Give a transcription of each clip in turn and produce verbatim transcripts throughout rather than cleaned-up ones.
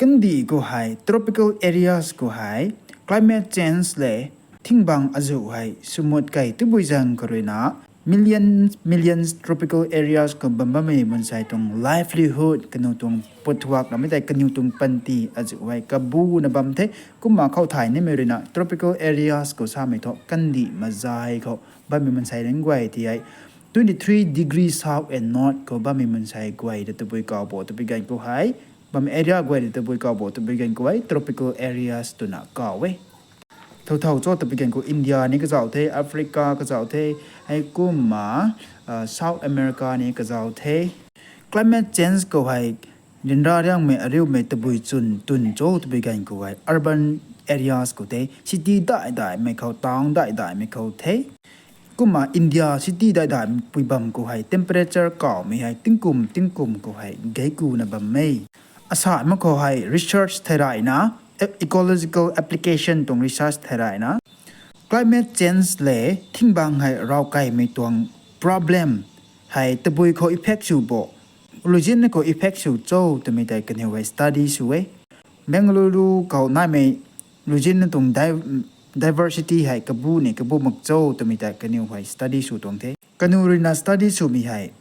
Kandih khou hei, tropical areas khou hei, climate change le thingbang azuh hei swmut kei tabui zaeng khou ruina, millions, millions tropical areas khou bam bammei mansei tuang livelihood, kaniw tuang puathuak, ramei tei kaniw tuang panty azuh hei kabuna bam the. Kumna khou thay nimei ruina tropical areas khou samei thu kandih mazai khou bammei mansei ringc guay ti hei, twenty three degree south and north khou bammei mansei guay ta tabui kaw bo tabui ganv khou hei, bam area guay ta tabui kaw bo tabui ganv khou hei tropical areas twna kaw e. Thow thow cho tabui ganv khou India ni kazauh the, Africa kazauh the, heikumna South America ni kazauh the. Climate change khou hei ryanra riangmei ariumei tabui chwn twn cho tabui ganv khou hei urban areas khou the, city dai daimei khou, town dai daimei khou the. Kumna India city dai daipui bam khou hei temperature kawmei hei tingkum tingkum khou hei gei kuna bam e. Asamei khou hei research thei rayna, ecological application tuang research thei rayna, climate change le thingbang hei ravkaimei tuang problem hei tabui khou effect sw bo, luizinna khou effect sw cho twmei tei kaniw hei study sw e. Bengaluru khou naimei luizinna tuang di- diversity hei kabu ni kabu mak cho twmei tei kaniw hei study sw tuang the. Kaniw ruina study swmei hei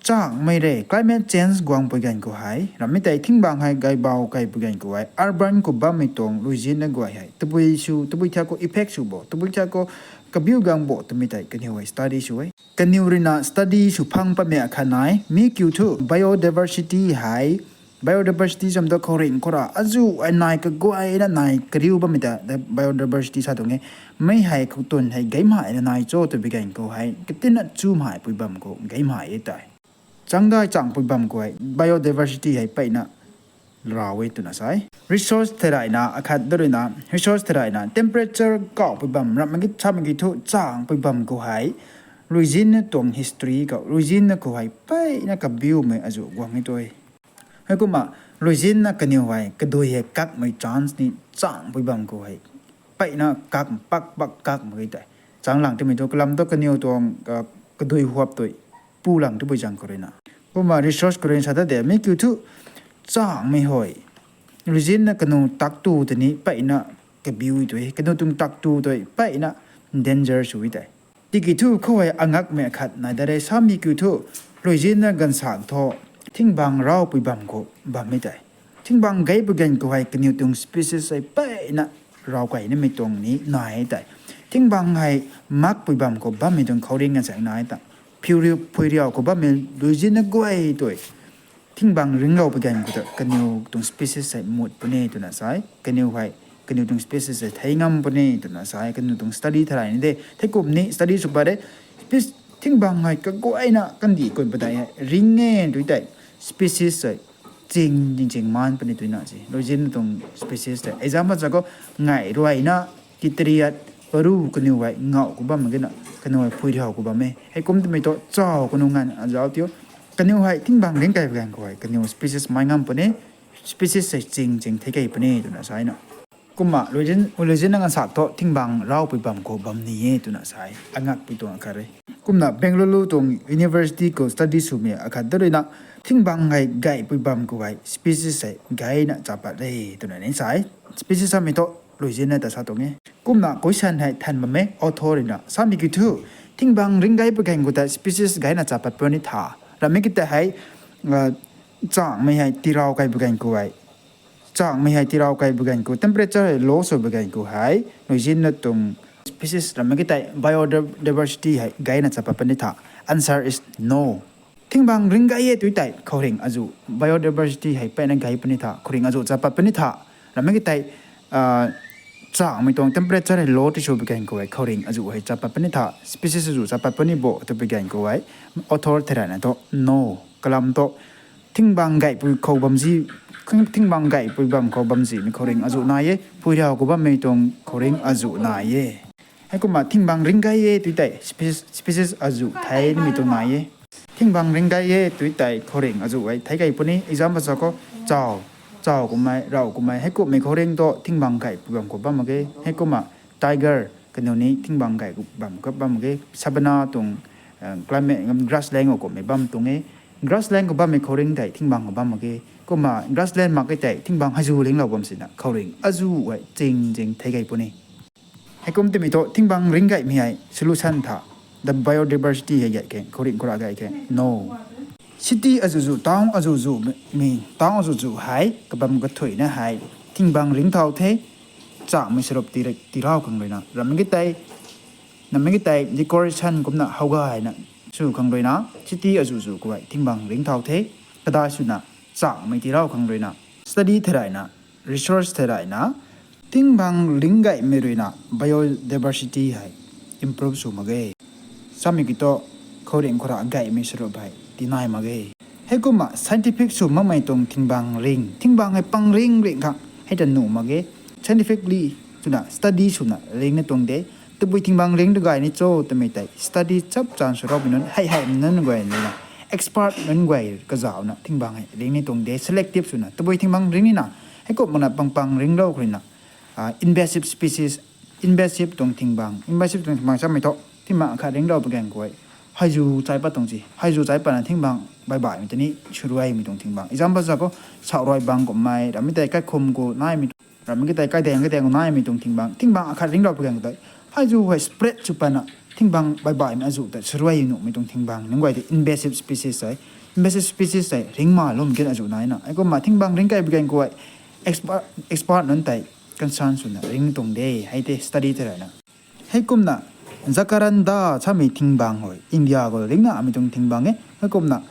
changmei re, climate change guangpui ganv khou hei ramei tei thingbang hei gaibau kaipui ganv khou hei urban khou bammei tuang luizinna guay hei tabui sw, tabui thiak khou effect sw bo, tabui thiak khou kabiu gang bo twmei tei kaniw hei study sw e. Kaniw ruina study sw phang patmei akhat nai, mi kiu thu biodiversity hei, biodiversity zam ta khouringh khoura azuh ai nai kaguayna nai kariu bammei ta biodiversity sa tuang e. Mi hei khou twn hei gaymei na nai cho twbi ganv khou hei katina chumei pui bam khou gaymei e tei. Changdai changpui bam khou hei biodiversity hei peyna raw e twna sa e. Research thei rayna akhat da ruina, research thei rayna temperature kauhpui bam, ramhmei ki samei ki thu changpui bam khou hei, luizinna tuang history khou, luizinna khou hei peyna kabiumei azuh guang e tui. Heikumna luizinna kaniw hei kadui hei kakmei chance ni changpui bam khou hei peyna kak, pak pak kak mak e tei. Changlang twmei thu kalam thu kaniw tuang kadui huap tui pulang twpui zang khou ruina. Kumna research khou ruina sa ta de, mi kiu thu changmei hei luizinna kaniw taktu tei ni peyna kabiu tui, kaniw tuang taktu tei peyna danger sw e tei. Tiki thu khou hei angakmei akhat nai da re, samei kiu thu luizinna ganvsaekc thu thingbang ravpui bam khou bammei tei. Thingbang gaypui ganv khou hei kaniw tuang species hei peyna raw kainamei tuang ni nai tei. Thingbang hei makpui bam khou bammei tuang khouringh ganvsaekc nai ta. Phuiriu, phuiriau khou bammei luizinna guay tui thingbang ringcloupui ganv khou ta kaniw tuang species hei mut puni twna sa e. Kaniw hei, kaniw tuang species hei thei ngam puni twna sa e. Kaniw tuang study tharay ni de, theikum ni study sw pat re. Thingbang hei kaguayna kandih kun padeih hei ring e tui tei species hei ching, ching, ching maan puni twna si. Luizinna tuang species tei example sa khou, ngai ruayna, kitariat, paru kaniw hei ngauh khou bam mak ge na, kaniw hei phuiriau khou bam e. Heikum twmei thu chau kaniw nganv azauc tiu. Kaniw hei thingbang ringc kaipui ganv khou hei kaniw species mai ngam puni, species hei ching ching thei kei puni twna sa e na. Kumna luizin, luizinna ganvsaekc thu thingbang ravpui bam khou bam ni e twna sa e, angakpui tuang akhat re. Kumna Bengaluru tuang university khou study swmei akhat da ruina, thingbang hei gaypui bam khou hei species hei gayna chapat re twna ni sa e. Species samei thu luizinna ta sa tuang e. Kumna question hei than bam e, author ruina samei kiu thu, thingbang ringc gaypui ganv khou ta species gayna chapat puni tha, ramhmei ki tei hei changmei hei tirau kaipui ganv khou hei, changmei hei tirau kaipui ganv khou temperature hei low swpui ganv khou hei luizinna tuang species ramhmei ki tei biodiversity hei gayna chapat puni tha. Answer is no. Thingbang ringc gay e tui tei khouringh azuh, biodiversity hei peyna gay puni tha, khouringh azuh chapat puni tha. Ramhmei ki tei changmei tuang temperature hei low ti swpui ganv khou hei khouringh azuh hei chapat puni tha, species azuh chapat puni bo twpui ganv khou hei author thei rayna thu no, kalam thu thingbang gaypui khou bamzi, thingbang gaypui bam khou bamzimei khouringh azuh nai e, phuiriau khou bammei tuang khouringh azuh nai e. Heikumna thingbang ringc gay e tui tei species, species azuh thei nimei tuang nai e. Thingbang ringc gay e tui tei khouringh azuh hei thei kei puni, example sa khou, chau, chau kummei, rau kummei, heikummei khouringh thu thingbang gaypui bam khou bam mak ge. Heikumna tiger kaniw ni thingbang gaypui bam khou bam mak ge. Savanna tuang climate, grassland khou kummei bam tuang e. Grassland khou bammei khouringh tei thingbang khou bam mak ge. Kumna grassland mak e tei thingbang hei zu ringlou bam sina khouringh azu hei ching ching thei gay puni. Heikum timei thu thingbang ringh gaymei hei solution tha, the biodiversity hei gay khe, khouringh khou rui gay khe. No. City azuh zu, town azuh zu, mi town azuh zu hei kabam kathuina hei thingbang ringh thau the, changmei saruk ti, tirau khang ruina. Rammei ki tei, nammei ki tei decoration kumna how gayna sw khang ruina city azuh zu khou hei thingbang ringh thau the, kadai swna changmei tirau khang ruina. Study thei rayna, research thei rayna, thingbang ringh gaymei ruina biodiversity hei improve sw mak ge. Samei ki thu, khouringh khou rui gaymei saruk hei tinai mak ge. Heikumna scientific sw makmei tuang thingbang ringh, thingbang hei pang ringh ringh khang hei ta nuh mak ge. Scientifically swna study swna ringh ni tuang de. Tabui thingbang ringh tu gay ni cho twmei tei study chap chan sw raumei nunc, hei hei nunc guay nina, expert nunc guay kazauhna thingbang hei ringh ni tuang de. Selective swna tabui thingbang ringh nina, heikumna pang pang ringlou khou ruina, invasive species, invasive tuang thingbang, invasive tuang thingbang samei thu, thingbang akhat ringlou pui gan khou hei zu chai pat tuang si, hei zu chai patna thingbang baih baihmei tei ni swruaimei tuang thingbang. Example sa khou, sauh ruai bang kummei, rammei tei kaikhum khou naimei, rammei ki tei kaidaeng kaidaeng khou naimei tuang thingbang, thingbang akhat ringlou pui gan khou tei hei zu hei spread sw patna thingbang baih baihmei azuh tei swruai nuhmei tuang thingbang nunc guay tei invasive species tei, invasive species tei ringh ma lum kin azuh naina. Heikumna thingbang ringh kai pui gan khou hei expert, expert nunc tei concern swna ringh tuang de, hei tei study thei rayna. Heikumna jacaranda samei thingbang hei India khou ringnamei tuang thingbang e. Heikumna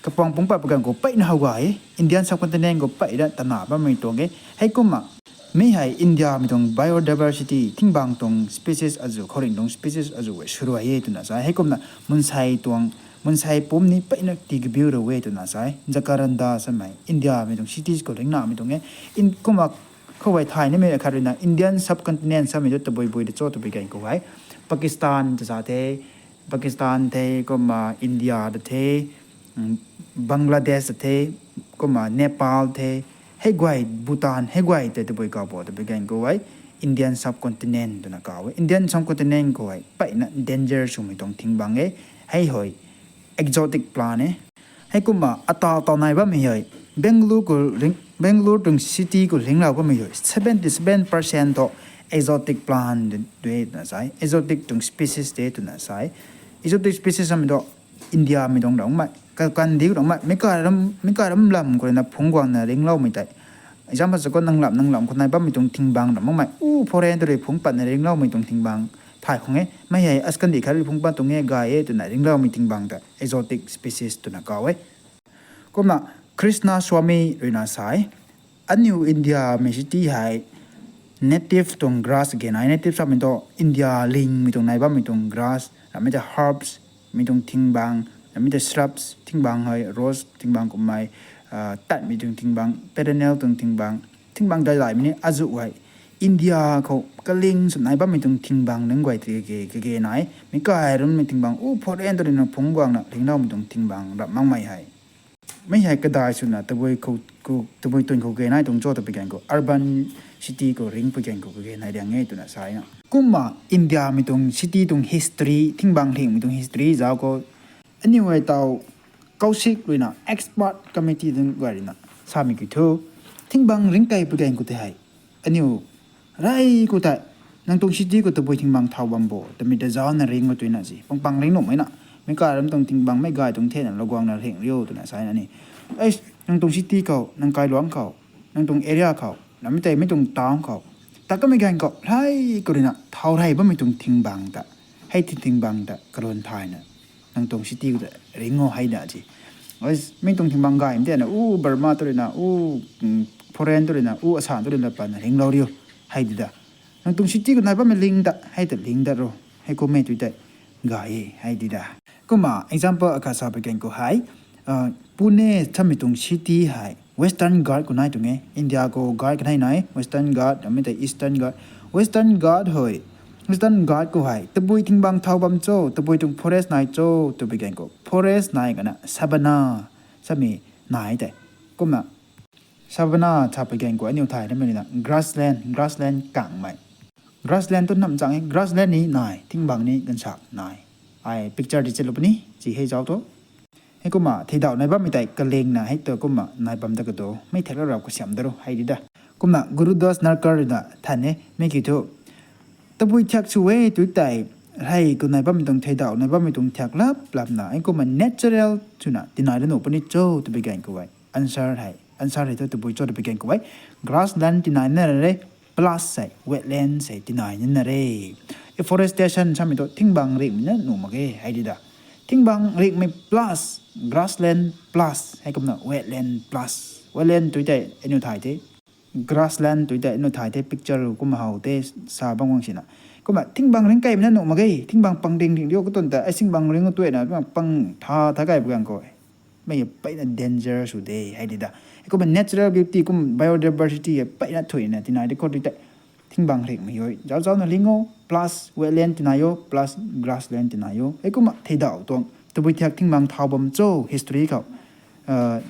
kapuang pungc pat pui gan khou peyna how gay e, Indian subcontinent khou peyna tana bammei tuang e. Heikumna mi hei Indiamei tuang biodiversity, thingbang tuang species azuh, khouringh tuang species azuh hei swruai e twna sa e. Heikumna mansei tuang, mansei pumc ni peyna tii kabiu rou e twna sa e. Jacaranda samei Indiamei tuang cities khou ringnamei tuang e. Kumna khou hei thay nimei akhat ruina Indian subcontinent samei thu tabui bui de cho tabui gan khou hei Pakistan ta sa the, Pakistan the, kumna India ta the, Bangladesh ta the, kumna Nepal the, hei guay, Bhutan, hei guay tei tabui kau bo tabui gan khou hei Indian subcontinent twna kau e. Indian subcontinent khou hei peyna danger swmei tuang thingbang e. Hei hei exotic plant e. Heikumna ataw taw nai bammei hei Bangalore tuang city khou ringlou bammei hei seventy seven percent thu exotic plant de twna sa e, exotic tuang species de twna sa e. Exotic species samei thu Indiamei tuang ramhmei, kakandiu ramhmei, meic kai ram lam khou ruina phungc guangna ringloumei tei. Example sa khou nang lam nang lam khou nai bammei tuang thingbang ramh makmei, u foreign tu rui phungc patna ringloumei tuang thingbang thay khang e. Mi hei askandi khat rui phungc pat tuang e, gay e twna ringloumei thingbang ta exotic species twna kau e. Kumna Krishna Swami ruina sa e, aniu Indiamei city hei native tuang grass kage nai, native samei thu India lingmei tuang nai bammei tuang grass, ramei tei herbs, mei tuang thingbang, ramei tei shrubs, thingbang hei rose thingbang kummei, tatmei tuang thingbang, perennial tuang thingbang, thingbang daidaimei ni azuh hei India khou kaling sw nai bammei tuang thingbang nunc guay tei kage nai. Meic kai rummei thingbang, u foreign tu ruina phungc guangna ringloumei tuang thingbang ramh makmei hei, mi hei kadai swna tabui tuang khou kage nai tuang cho tabui gan khou urban city khou ringh pui gan khou kage nai riang e twna sa e na. Kumna Indiamei tuang city tuang history, thingbang lingmei tuang history zauc khou, aniu hei taw Kaushik ruina expert committee nunc guay ruina samei kiu thu, thingbang ringh kai pui gan khou tei hei aniu rey khou tei, nang tuang city khou tabui thingbang thau bam bo twmei ta zaucna ringh khou twna si pang pang ringh nuhmei na, meic kai ram tuang thingbang meic gay tuang thena lou guangna ringh riu twna sa e na ni. Nang tuang city khou, nang kailuangc khou, nang tuang area khou, ramei tei mei tuang town khou, ta kamei gan khou rey khou ruina thau rey bammei tuang thingbang ta, hei tei thingbang ta kalun thayna nang tuang city khou ta ringh o hei da si. Mi tuang thingbang gaymei tei na u Burma tu ruina, u foreign tu ruina, u Assam tu ruina patna ringlou riu hei di da. Nang tuang city khou nai bammei ling ta, hei ta ling dat ro, hei kummei tu tei gay e hei di da. Kumna example akhat sa pui gan khou hei, Pune samei tuang city hei Western Ghat khou nai tuang e. India khou Ghat kanei nai, Western Ghat ramei tei Eastern Ghat. Western Ghat hei, Western Ghat khou hei tabui thingbang thau bam cho, tabui tuang forest nai cho twpui gan khou forest nai kana savannah samei nai tei. Kumna savannah sa pui gan khou aniu thay nimei na grassland, grassland kangmei. Grassland tu nam chang e, grassland ni nai, thingbang ni ganvsak nai. Ai picture di chalou puni si hei zauc thu. Heikumna theidauh nai bammei tei kalingna hei tu kumna nai bam da kado, mei thak rap rap kasiam da ro hei di da. Kumna Gurudas Narkar ruina than e, mi kiu thu tabui thiak sw e tu tei, hei khou nai bammei tuang theidauh nai bammei tuang thiak lap lapna heikumna natural swna tinai da nuh puni cho twpui gan khou e. Answer hei, answer hei thu tabui cho twpui gan khou e. Grassland tinai na re, plus sei wetland sei tinai nina re. Afforestation samei thu thingbang ringhmei na nuh mak ge hei di da. Thingbang ringhmei plus grassland plus heikumna wetland plus. Wetland tu tei aniu thay the, grassland tu tei aniu thay the, picture kumna how the, sa bam guang sina. Kumna thingbang ringh kaimei na nuh mak ge, thingbang pang ring ring rio katuang ta, ai thingbang ringh tuaina pang tha tha kai bam guang khou e. Mei peyna danger sw de hei di da. Heikumna natural beauty kum biodiversity hei peyna thuina tinai di khou di tei, thingbang ringhmei o zauc zaucna ling o, plus wetland tinai o, plus grassland tinai o. Heikumna theidauh tuang tabui thiak thingbang thau bam cho history khou,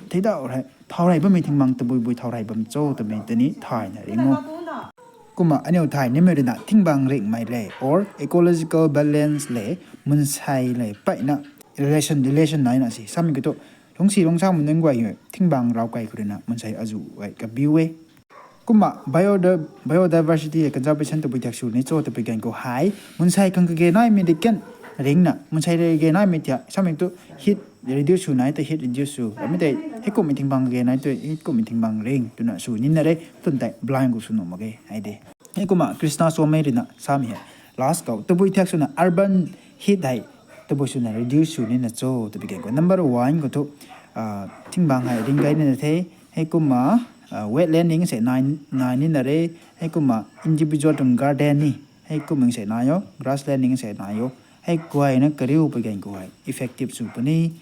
theidauh thau rey bammei thingbang tabui bui thau rey bam cho twmei tei ni thayna ring o. Kumna aniu thay nimei ruina thingbang ringhmei le or ecological balance le, mansei le peyna relation relation naina si samei kiu thu, lungcsi lungcsaumei nunc guay thingbang rav kai khou ruina mansei azuh e kabiu e. Kumna biodiversity conservation tabui thiak sw ni cho twpui gan khou hei mansei khang kage naimei di kan ringna mansei le kage naimei thiak samei tu heat reduce sw nai tei heat reduce sw amei tei heikumhmei thingbang kage nai tu heikumhmei thingbang ring twna sw nina re, tun tei blind khou sw nuh mak ge hei de. Heikumna Krishna Swami ruina samei hei, last khou tabui thiak swna urban heat hei tabui swna reduce sw nina cho twpui gan khou number one khou thu thingbang hei ring gay nina the. Heikumna wetland ning sei nai nina re. Heikumna individual tuang garden ni heikumna sei nai o, grassland ning sei nai o. Hei guayna kariu pui gan khou hei effective sw puni,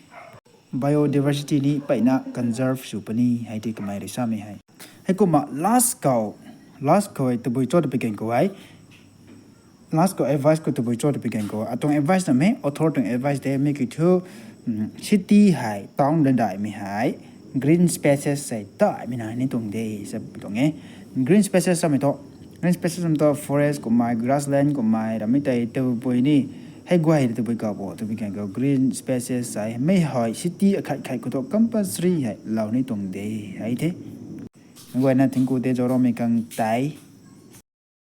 biodiversity ni peyna conserve sw puni hei di kamei rui samei hei. Heikumna last khou, last khou hei tabui cho twpui gan khou hei, last khou advice khou tabui cho twpui gan khou atuang advice na mei author tuang advice de, mi kiu thu city hei town radaimei hei green spaces hei daihmei nai ni tuang de sa tuang e. Green spaces samei thu, green spaces samei thu forest kummei, grassland kummei ramei tei tabui ni hei guay tabui kau bo twpui gan khou green spaces hei mei hei city akhat khat khou thu compulsory hei lou ni tuang de hei the. Guayna thingku de zauc ramei khang tei